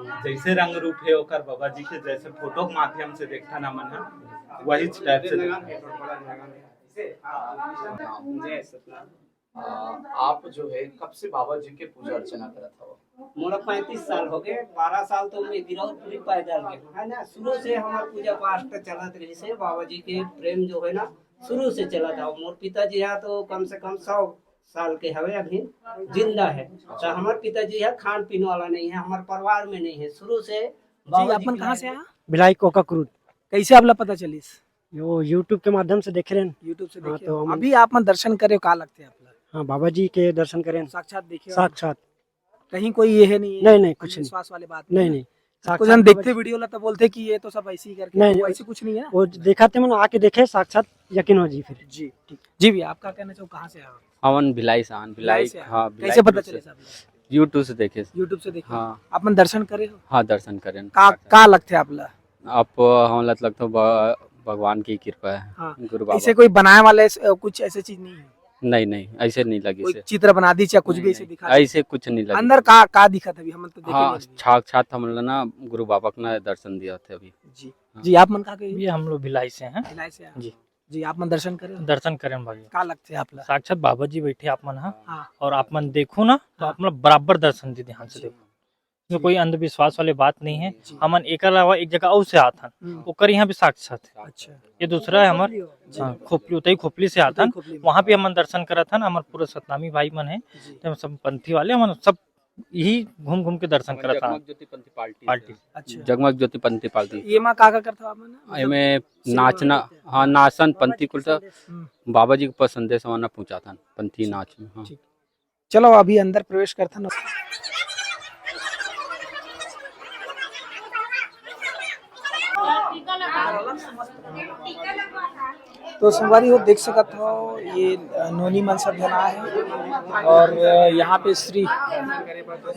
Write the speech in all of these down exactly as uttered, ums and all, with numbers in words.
जैसे रंग रूप है ओकर बाबा जी के, जैसे फोटो के माध्यम से देखथन हमन ह, वही टाइप से देखथन। आप जो है कब से बाबा जी के पूजा अर्चना करत हव? मोला पैंतीस साल हो गए। बारह साल तो मैं गिरौदपुरी पैदल गए, है ना। शुरू से हमार पूजा पाठ तो चलत रही से, बाबा जी के प्रेम जो है ना, शुरू से चलत आओ। मोर पिताजी यहाँ तो कम से कम सौ साल के हवे, अभी जिंदा है। तो हमार पिताजी है खान पीन वाला नहीं है, हमार परिवार में नहीं है शुरू से। जी, आप मन कहाँ से आया? भिलाई कोकाक्रूद। कैसे आपला पता चलिस? वो YouTube के माध्यम से देखे रहेन। YouTube से हाँ, देखे। तो हम- अभी आप मन दर्शन करे हो, का लगथे आपला? हाँ, बाबा जी के दर्शन करेन। साक्षात देखे हो? साक्षात। कहीं कोई ये है नहीं है? नहीं, नहीं, कुछ नहीं। विश्वास वाले बात नहीं, है। नहीं। कुछ जन साक्षात देखते बाबा- वीडियो ला तो बोलते कि ये तो सब ऐसे ही करके, नहीं, वो नहीं। ऐसे कुछ नहीं है। वो दिखाते मन आके देखे, साक्षात यकीन हो जी फिर। जी, ठीक। जी भैया, आप क्या कहना चाहो, कहाँ से आए हो? हमन भिलाई से आन, भिलाई। से आए। हाँ, भिलाई कैसे पता group चले से। सब लोग? YouTube से देखे। YouTube से देखे। हाँ। आप मन दर्शन करे हो? हाँ, दर्शन करेन। का का लगथे आपला? आप हमला लगता ब- भगवान की कृपा है। हाँ। गुरु बाबा। ऐसे कोई बनाए वाले ऐसे, कुछ ऐसे चीज नहीं है? नहीं, नहीं, ऐसे नहीं लगे कोई से। चित्र बना दी या कुछ नहीं, भी ऐसे नहीं, दिखा दी? ऐसे कुछ नहीं लगे। अंदर का का दिखा था अभी, हम तो देखे हाँ, नहीं अभी। साक्षात हम लोग ना गुरु बाबा का ना दर्शन दिया थे अभी। जी। हाँ। जी, आप मन का कहिए? ये हम लोग भिलाई से हैं। भिलाई से आए। जी। जी, आप मन दर्शन करे हो? दर्शन करें भैया। का लगथे आपला? साक्षात बाबा जी बैठे आप मन हा। हाँ। और आप मन देखो ना, तो हाँ। आप लोग बराबर दर्शन दे ध्यान से जी। देखो। इसमें कोई अंधविश्वास वाले बात नहीं है। जी। हमन एकर अलावा एक जगह और से आत हन, हम्म। ओकर यहाँ भी साक्षात है। अच्छा। ये दूसरा है हमर, जी। हाँ, खोपली, उतई खोपली से आत हन। खोपली में। वहाँ भी हमन दर्शन करत हन। हमर पूरा सतनामी भाई मन है, जी। तो हम सब पंथी वाले, हमन सब यही घूम घूम के दर्शन करत हन। जगमग ज्योति पंथी पार्टी। पार्टी। अच्छा। जगमग ज्योति पंथी पार्टी। ये माँ का का करता हमारा? एमे सेवा नाचना, करते हैं। हाँ, नाचन पंथी कुल हम्म। बाबा जी के पसंद है, सवाना पहुँचाथन पंथी नाच में। हाँ। ठीक। चलो, अभी अंदर प्रवेश करथन। तो संगवारी हो, देख सकत हो, ये, अ, नोनी मन सब झन आए हैं और, अ, यहाँ पे श्री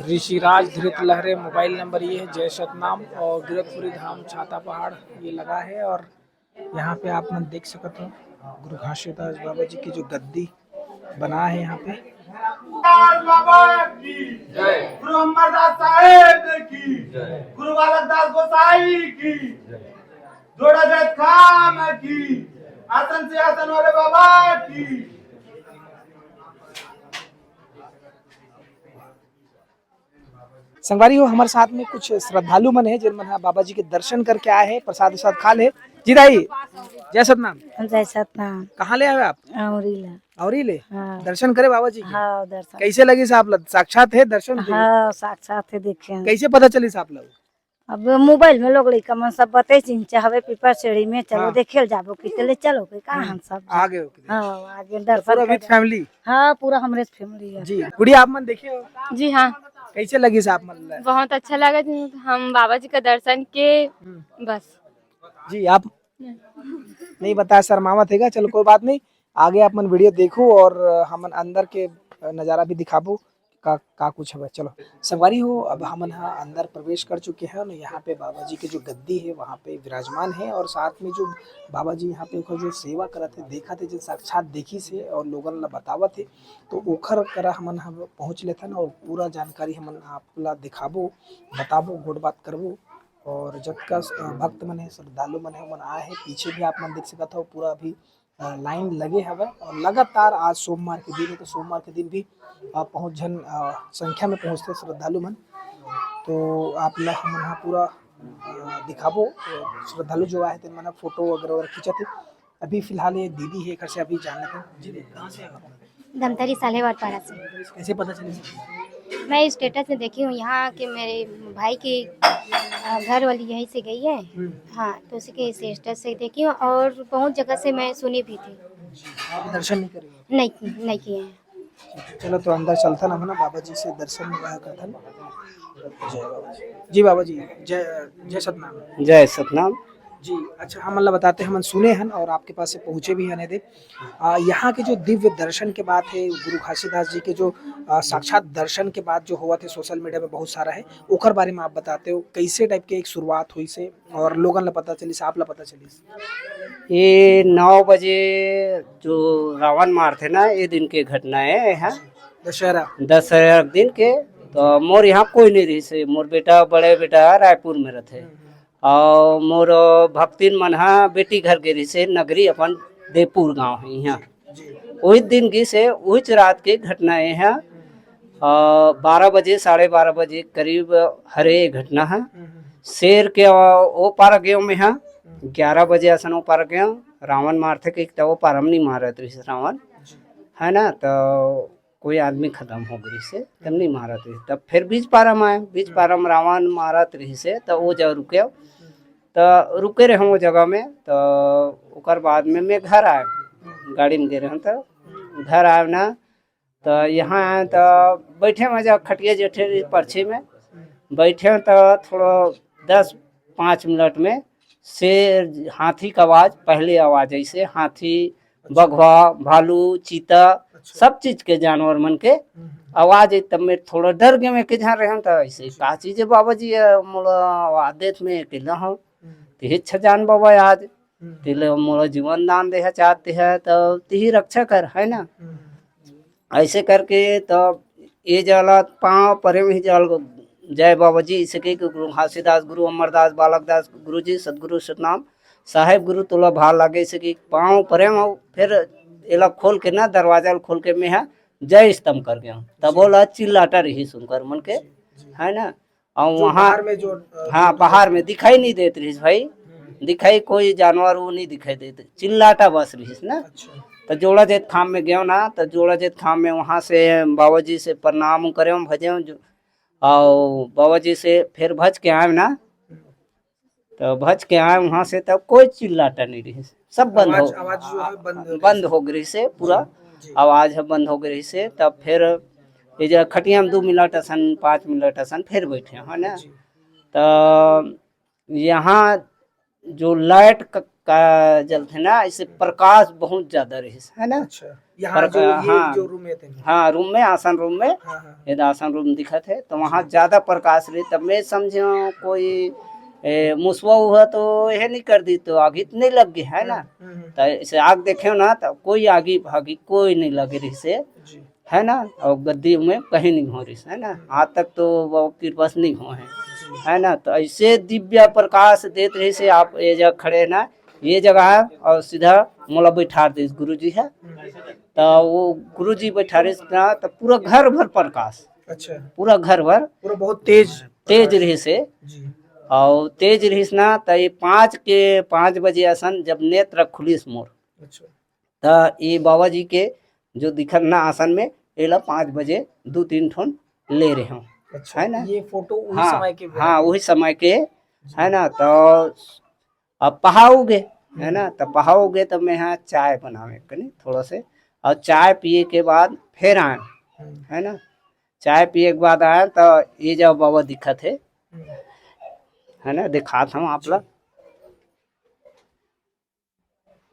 ऋषिराज धृत लहरे, मोबाइल नंबर ये है, जय सतनाम, और गिरकपुरी धाम छाता पहाड़ ये लगा है। और यहाँ पे आप मन देख सकत हो गुरु घासीदास बाबा जी की जो गद्दी बना है यहाँ पे। दास बाबा की जय। गुरु अमरदास साहेब की जय। गुरु बालक दास गोसाई की जय। जोड़ा जैत खाम की, आसन से आसन वाले बाबा की। संगवारी हो, हमारे साथ में कुछ श्रद्धालु मन है, जिन मन हा बाबा जी के दर्शन करके आए हैं, प्रसाद उसाद खा ले। जी दाई, जय सतनाम। जय सतनाम। कहाँ ले आए आप? औरी ला। औरी ले? हाँ। दर्शन करे बाबा जी के? हाँ, दर्शन। कैसे लगिस आप ला? साक्षात है दर्शन के? हाँ, साक्षात है, देखे हैं। कैसे पता चलिस आप ला? अब मोबाइल में लोग लइका मन सब बते चिन चाहवे पीपर सीढ़ी में, चलो हाँ। देखे ल जाबो कि चले, चलो कि कहाँ हम्म। हम सब। आ गए हो? हाँ, आगे तो दर्शन पूरा कर विद फैमिली? हाँ, पूरा हमरे फैमिली है। जी। गुड़िया, आप मन देखे हो? जी हाँ, कैसे लगिस आप मन ला? बहुत अच्छा लगा जी, हम बाबा जी का दर्शन के। हम्म। बस। जी, आप नहीं बताया, शर्मावत हैगा, चलो कोई बात नहीं, आगे आप मन वीडियो देखो और हमन अंदर के नज़ारा भी दिखाबो का, का कुछ हवे। चलो संगवारी हो, अब हमन हा अंदर प्रवेश कर चुके हैं और यहाँ पे बाबा जी के जो गद्दी है वहाँ पे विराजमान है और साथ में जो बाबा जी यहाँ पे ओकर जो सेवा करत है, देखत है, जो साक्षात देखिस है और लोगन ला बतावत है, तो ओखर करा हमन हा पहुँच लेथन और पूरा जानकारी हमन आप ला दिखाबो, बताबो, गोठ बात करबो। और जतका, अ, भक्त मन है, श्रद्धालु मन है, ओमन आए हैं। पीछे भी आप मन देख सकत हो, पूरा अभी, अ, लाइन लगे हवय और लगातार आज सोमवार के दिन है, तो सोमवार के दिन भी, अ, बहुत झन, अ, संख्या में पहुंचते श्रद्धालु मन। तो आप ला हमन हा पूरा, अ, दिखाबो, अ, श्रद्धालु जो आए हैं, तेन मन हा फोटो वगैरह वगैरह खींचत है। अभी फिलहाल ये दीदी है, एकर से अभी जान लेते हैं। जी, कहाँ से आए आप? धमतरी साल्हेवार पारा से। कैसे पता चले? मैं स्टेटस में देखी हूँ यहाँ के मेरे भाई की, अ, घर वाली यहीं से गई है। हाँ, तो उसी के स्टेटस से देखी हूँ और बहुत जगह से मैं सुनी भी थी। आप दर्शन नहीं करेंगे? नहीं, नहीं किए हैं। चलो, तो अंदर चलथन, हम ना बाबा जी से दर्शन वगैरह करथन। जय बाबा जी। जी बाबा जी, जय, जय सतनाम। जय सतनाम। जी, अच्छा, हमन ला बताते, हमन सुने हन और आपके पास से पहुँचे भी हन। दे, आ, यहाँ के जो दिव्य दर्शन के बात है, गुरु घासीदास जी के जो, आ, साक्षात दर्शन के बात जो हुआ थे, सोशल मीडिया में बहुत सारा है, ओकर बारे में आप बताते हो, कैसे टाइप के एक शुरुआत हुई से और लोगन ला पता चलिस, आप ला पता चलिस? ये नौ बजे जो रावण मारथे ना, ये दिन के घटना है यहाँ। दशहरा। दशहरा दिन के तो मोर यहाँ कोई नहीं रहिस हे। मोर बेटा, बड़े बेटा रायपुर में रथे। हम्म, हम्म। और मोर भक्तिन मन हा बेटी घर गे रहिस हे, नगरी अपन देवपुर गांव हे यहाँ। जी। वही दिन गिस हे, वहीच रात के घटना ये हे। हम्म। अ, बारह बजे, साढ़े बारह बजे करीब हरे ये घटना हे। हम्म, हम्म। शेर के, अ, वो पार गेंव में हा, हम्म। ग्यारह बजे असन वो पार गेंव, रावण मारथे कहिके, त वो पार हम नहीं मारत रहिस रावण, जी। है ना, तो कोई आदमी खतम हो गे रहिस हे, तब नहीं मारत रहिस। तब फिर बीच पारा में आए, बीच पारा में रावण मारत रहिस हे, त वो जगह रुके, त रुके रहे वो जगह में। त ओकर बाद में मैं घर आए, गाड़ी में गे रहे, त घर आए ना, त यहाँ आए, त बैठे में जा खटिया जेठे रही परछी में, बैठे त थोड़ा दस पाँच मिनट में शेर, हाथी का आवाज, पहले आवाज ऐसे हाथी, अच्छा। बघवा, भालू, चीता, अच्छा। सब चीज के जानवर मन के हम्म, हम्म। आवाज आई, तब मैं थोड़ा डर गेंव, मैं के झन रहेंव, त ऐसे जी। का चीज हे बाबा जी, ये मोला आवाज देत, मैं अकेला हूँ। हम्म। तिही अच्छा जान बाबा आज, हम्म। तिले मोला जीवन दान देहा चाहते है, तो तिही रक्षा कर, है ना? हम्म। ऐसे करके तो ये जला पाँव परे में ही जल, जय बाबा जी, इसे कही कि गुरु घासीदास, गुरु अमरदास, बालक दास, गुरु जी, सतगुरु सतनाम साहेब गुरु, तोला भार लागे, इसे कि पाँव परे में, फिर एला खोल के ना, दरवाजा ल खोल के मैं हा जय स्तंभ कर गेंव। तब जी। ओला चिल्लाटा रहिस उनकर मन के, जी, जी। है ना? और जो वहाँ, बाहर में जो, अ, हाँ, जो बाहर में दिखाई नहीं देत रहिस भाई, हम्म। दिखाई कोई जानवर वो नहीं दिखाई देत, चिल्लाटा बस रहिस ना। अच्छा। तो जोड़ा जेत खाम में गेंव ना, तो जोड़ा जेत खाम में वहाँ से बाबा जी से प्रणाम करेंव, भजेंव जो, और बाबा जी से फिर भज के आएंव ना, हम्म। तो भज के आएंव वहाँ से, तब कोई चिल्लाटा नहीं रहिस, सब बंद आवाज, हो, आवाज जो है बंद हो बंद गई। हो गे रहिस हे पूरा, जी, जी। आवाज ह बंद हो गे रहिस हे। तब फिर ये जो खटिया में दू मिनट असन, पाँच मिनट असन फिर बैठे, है ना? जी। तो यहाँ जो लाइट क-, का जलथे ना, इसे प्रकाश बहुत ज्यादा रहिस, है ना? अच्छा, यहाँ प्रका-, जो ये हाँ, जो रूम है तेन। हाँ, रूम में, आसन रूम में, हाँ, हाँ। ये आसन रूम दिखत हे, तो वहाँ जी। ज्यादा प्रकाश रही, तब मैं समझे कोई, ए, मुसवा उहा तो यह नहीं कर दी, तो आगी तो नहीं लग गई, है ना? हम्म, हम्म, हम्म। तो इसे आग देखे ना, तो कोई आगी भागी कोई नहीं लगे रहिस हे, जी। है ना? और गद्दी में कहीं नहीं हो रहिस, है ना? हम्म। आज तक तो वो कृपा से नहीं हो है, जी। है ना? तो ऐसे दिव्य प्रकाश देत रहिस हे, आप ये जगह खड़े ना, ये जगह है, और सीधा मोला बैठा दे गुरु जी है। हम्म। तो वो गुरु जी बैठा रहिस ना, तो पूरा घर भर प्रकाश। अच्छा। पूरा घर भर। पूरा बहुत तेज तेज प्रकाश। रहिस हे। जी। और तेज रहिस ना, तो ये पाँच के, पाँच बजे असन जब नेत्र खुलिस मोर, अच्छा। त ये बाबा जी के जो दिखत ना आसन में, एला पाँच बजे दू तीन ठोन ले रहे हूँ, अच्छा, है ना? ये फोटो उही हाँ, समय के हाँ, उही समय के, जी। है ना? तो अब पहाव गे, है ना? हम्म। तो पहाव गे, तो मैं यहाँ चाय बनावे कनी थोड़ा से, और चाय पिए के बाद फिर आए, हम्म। है ना? चाय पिए के बाद आए, तो ये जो बाबा दिखत हे, हम्म। है ना? दिखात हूँ आप ला। जी।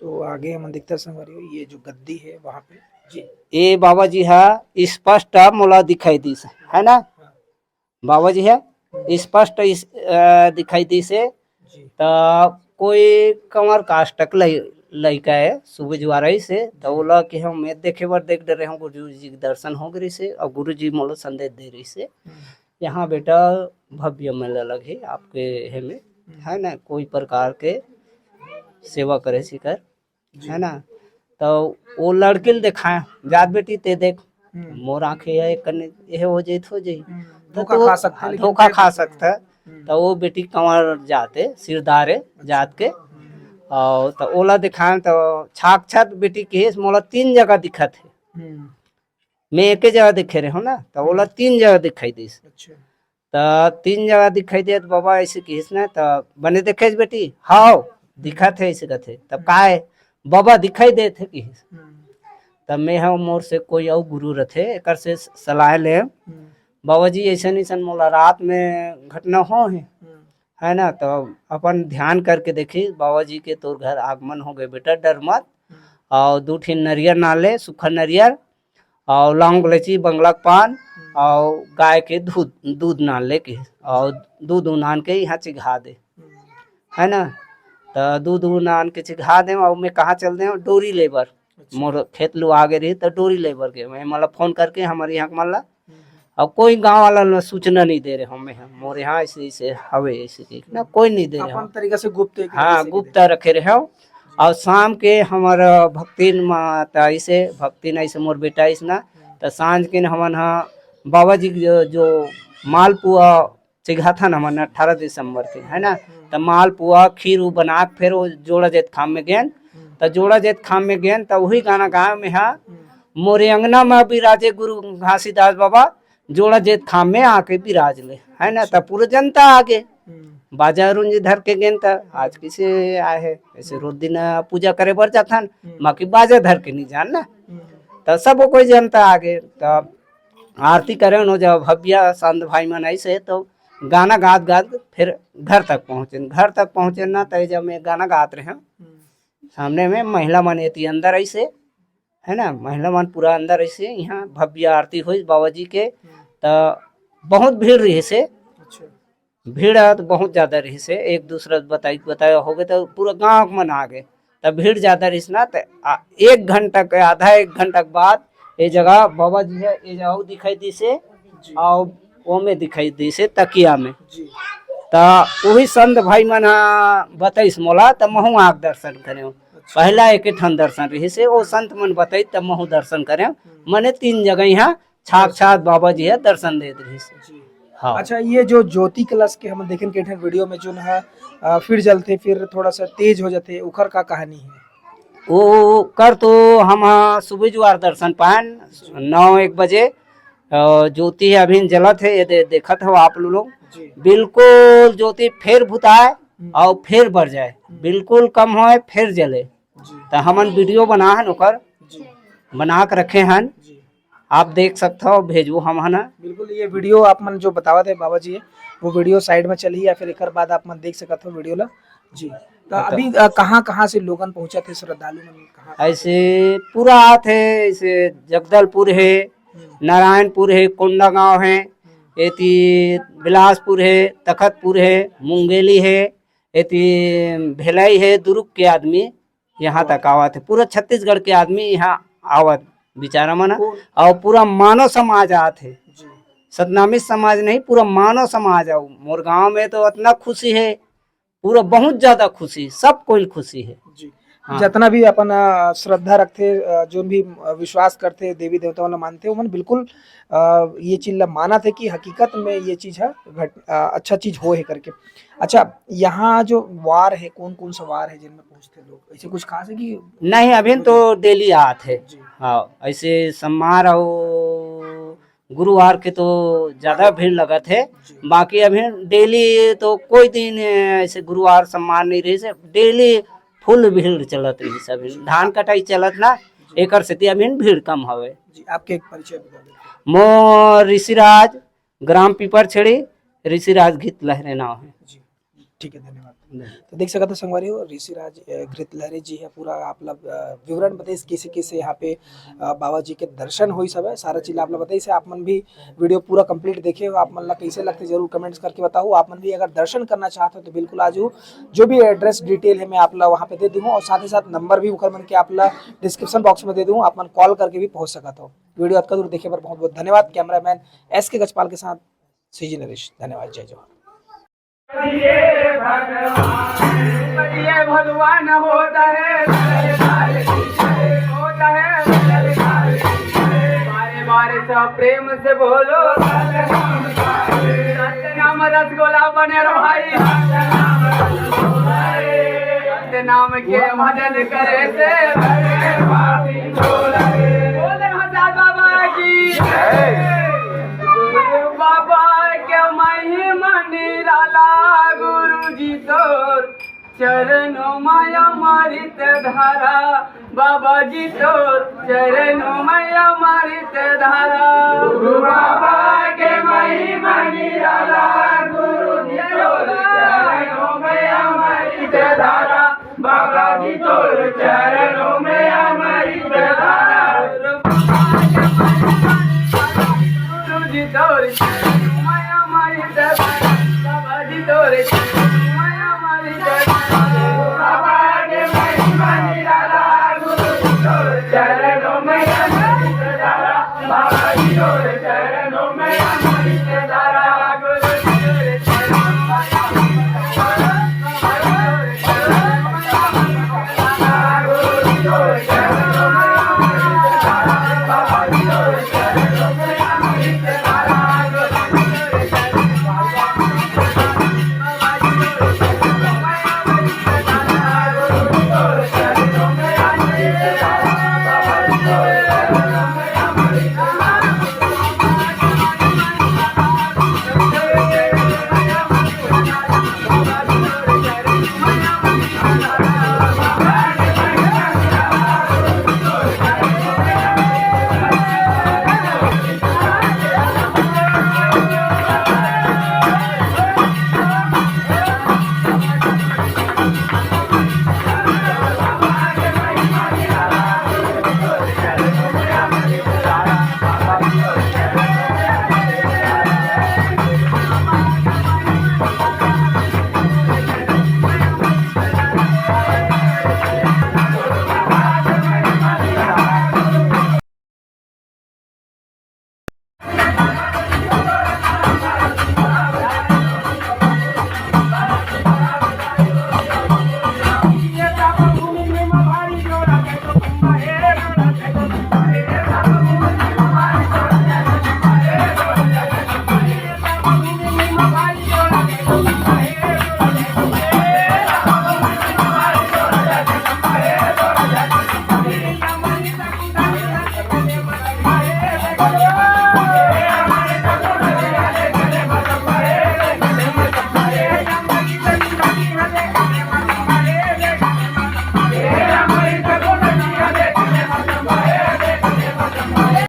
तो आगे हमन देखथन संगवारी हो, ये जो गद्दी है वहाँ पे जी। ये बाबा जी हा स्पष्ट मोला दिखाई दिस, है ना? हाँ। बाबा जी हा हम्म। स्पष्ट इस, अ, दिखाई दिस हे। जी। त कोई कंवर कास्ट के लइ-, लइका है, सुबह जुआरई से, त ओला के हम देखे बर देख डरे हूँ, गुरु जी के दर्शन हो गए से, और गुरु जी मोला संदेश दे रही से। हम्म। यहाँ बेटा भव्य मेला लगही आपके हे में, हम्म। है ना, कोई प्रकार के सेवा करे सिकर, जी। है ना, तो वो लड़की ल देखाए, "जात बेटी ते देख, हम्म। मोर आँखें ये कने ये हो जाई, हो जाई।" हम्म। तो धोखा तो खा सकथे, हाँ, लेकिन धोखा फिर खा सकथे। हम्म। तो वो बेटी कंवर जाते, सिरदारे अच्छा। जात के, हम्म। और तो ओला देखाए तो साक्षात बेटी कहिस, "मोला तीन जगह दिखत हे।" हम्म। मैं एके जगह देखे रहे हूँ ना, तो ओला हम्म। तीन जगह दिखाई दिस। अच्छा। त तीन जगह दिखाई देत बाबा ऐसे कहिस ना, त बने देखेस बेटी? "हाव, दिखत हे," ऐसे कथे। "तब हम्म। काय?" "बाबा दिखाई देत हे," कहिस। हम्म। तब मैं हा मोर से कोई अउ गुरु रथे, एकर से स-, सलाह ले। हम्म। "बाबा जी, ऐसन ऐसन मोला रात में घटना हो हे, हम्म। है ना, तो अपन ध्यान करके देखी, बाबा जी के तोर घर आगमन हो गए बेटा, डर मत। हम्म। और दू ठिन नरियर ना ले, सूखा नरियर, और लौंग, इलायची, बंगला के पान, हम्म। और गाय के दूध, दूध नान लेके, और दूध उनान के यहाँ चिघा दे, हम्म। है ना?" तो दूध उनान के चिघा दे, और मैं कहाँ चल दे, डोरी ले बर। अच्छा। मोर खेत लुआ गे रही, तो डोरी ले बर गे। मैं मला फोन करके हमारे यहाँ के मन ला, हम्म। अब कोई गांव वाला ल सूचना नहीं दे रहे हमें, हम मोर यहाँ ऐसे ऐसे हवे, ऐसे चीज ना, कोई नहीं दे रहे अपन हम। तरीका से गुप्त एक हाँ, तरीके से गुप्त रखे रहे हो। और शाम के हमर भक्तिन माता ऐसे, भक्तिन ऐसे मोर बेटा ऐसे ना, तो सांझ के हमन ह बाबा जी के जो, जो मालपुआ चिघाथन हमन अठारह दिसंबर के, है ना? हम्म। त मालपुआ, खीर उ बना के फेर वो जोड़ा जैतखाम में गेन। हम्म। त जोड़ा जैतखाम में गेन, त वही गाना गाँव में हा, हम्म। मोरे अंगना में बिराजे गुरु घासीदास बाबा, जोड़ा जैतखाम में आके बिराज ले, है ना? त पूरा जनता आगे। हम्म। बाजा रुंज धर के गेन, त आज किसे आए है, ऐसे रोज दिन पूजा करे बर जाथन, हम्म। बाकी बाजा धर के नहीं जान ना। हम्म। त सब कोई जनता आगे, त आरती करे नो जब भव्या संत भाई मन ऐसे, तो गाना गात गात फिर घर तक पहुँचेन। घर तक पहुँचेन ना, तय जब मैं गाना गात रहे हूँ, हम्म। सामने में महिला मन एती अंदर ऐसे, है ना, महिला मन पूरा अंदर ऐसे, यहाँ भव्य आरती हुई बाबा जी के। हम्म। त बहुत भीड़ रही से। अच्छा। भीड़ ह तो बहुत ज्यादा रही से, एक दूसरा बताई बताया हो गए, तो पूरा गांव के मन आ गए। तब भीड़ ज्यादा रहिस ना, त आ, एक घंटा के, आधा एक घंटा के बाद ये जगह बाबा जी है, ये जगह दिखाई दी से, जी। और वो में दिखाई दी से तकिया में। जी। त वही संत भाई मन हा बताइस मोला, त महू आके दर्शन करे। अच्छा। पहला एक ठन दर्शन रही से, वो संत मन बताई, तब महू दर्शन करे। हम्म। मने तीन जगह यहाँ साक्षात बाबा जी है दर्शन देत रहिस। जी। हाँ। अच्छा, ये जो ज्योति कलश के हम देखेन के ठन वीडियो में जोन है, अ, फिर जलते, फिर थोड़ा सा तेज हो जाते, ओकर का कहानी है? वो कर तो हम, हाँ, सुबह जुआर दर्शन पाएन, नौ एक बजे, अ, ज्योति है अभी जलत है, ये दे-, देखत हो आप लोग। जी। बिल्कुल ज्योति फेर भुताए हम्म। और फेर बर जाए, हम्म। बिल्कुल कम होए, फेर जले। जी। त हमन वीडियो बना हन ओकर, जी। बना के रखे हन, जी। आप देख सकत हो, भेजबो हम हन। बिल्कुल, ये वीडियो आप मन जो बतावत है बाबा जी, वो वीडियो साइड में चलही या फिर एकर बाद आप मन देख सकत हो वीडियो ला। जी, तो हाँ, तो अभी, अ, कहाँ-कहाँ से लोगन पहुँचत हे, श्रद्धालु मन कहाँ-कहाँ से? ऐसे पूरा आत हे, ऐसे जगदलपुर हे, हम्म। नारायणपुर हे, कोंडागांव हे, हम्म। एती बिलासपुर हे, तखतपुर हे, मुंगेली हे, एती भिलाई हे, दुर्ग के आदमी यहाँ तक आवत हे, पूरा छत्तीसगढ़ के आदमी यहाँ आवत बिचारा मन, और पूरा मानव समाज आत हे। जी। सतनामी समाज नहीं, पूरा मानव समाज आऊ। मोर गांव में तो इतना खुशी है, पूरा बहुत ज्यादा खुशी, सब कोई खुशी है। जी। हाँ। जितना भी अपन, अ, श्रद्धा रखते, अ, जो भी, अ, विश्वास करते, देवी देवता वाला मानते, उमन बिल्कुल, अ, ये चीज ला मानत है कि हकीकत में ये चीज है, घट-, अ, अच्छा चीज हो है करके। अच्छा, यहाँ जो वार है, कौन कौन सा वार है जिनमें पहुंचते लोग, ऐसे कुछ खास है कि? नहीं, अभी तो डेली आत है। जी। हाँ, ऐसे सोमवार और गुरुवार के तो ज्यादा भीड़ लगत है, जी। बाकी अभी डेली तो कोई दिन ऐसे गुरुवार सोमवार नहीं रही से, डेली फुल भीड़ चलत रही से। अभी धान कटाई चलत ना, जी। एकर सेती अभी भीड़ कम हवे। जी, आपके एक परिचय बता देते। मोर ऋषिराज, ग्राम पीपर छेड़ी, ऋषिराज घृत लहरे नाव है। जी, ठीक है, धन्यवाद। नहीं। तो देख सकत हो संगवारी हो, ऋषिराज, अ, घृत लहरे जी है, पूरा आप लोग, अ, विवरण बताइस कैसे कैसे यहाँ पे, अ, बाबा जी के दर्शन होई सब है, सारा चीज आप लोग बताइस। आप मन भी वीडियो पूरा कंप्लीट देखे हो, आप मन ला कैसे लगते जरूर कमेंट्स करके बताओ। आप मन भी अगर दर्शन करना चाहते हो तो बिल्कुल आ जाओ। जो भी एड्रेस डिटेल है मैं आप ला वहाँ पे दे दूंगा और साथ ही साथ नंबर भी उकर मन के आप ला डिस्क्रिप्शन बॉक्स में दे दूंगा, आप मन कॉल करके भी पहुँच सकत हो। वीडियो अतका दूर देखे बर बहुत बहुत धन्यवाद। कैमरामैन एस के गजपाल के साथ सीजी नरेश, धन्यवाद, जय जोहार। ये भगवान होता है, होता है। बारे बारे सब प्रेम से बोलो, सतनाम रसगुल्ला बने रे भाई। सतनाम के भजन करे से बोले हजाल बाबा की। बाबा के महिमा निराला, गुरु जी तोर चरणों में अमृत धारा। बाबा जी तोर चरणों में अमृत धारा। गुरु बाबा के महिमा निराला, गुरु जी तोर चरणों में अमृत धारा। बाबा जी तोर चरणों में अमृत धारा। गुरु जी तोर चरणों में अमृत धारा। बाबा जी तोर चरणों में अमृत धारा।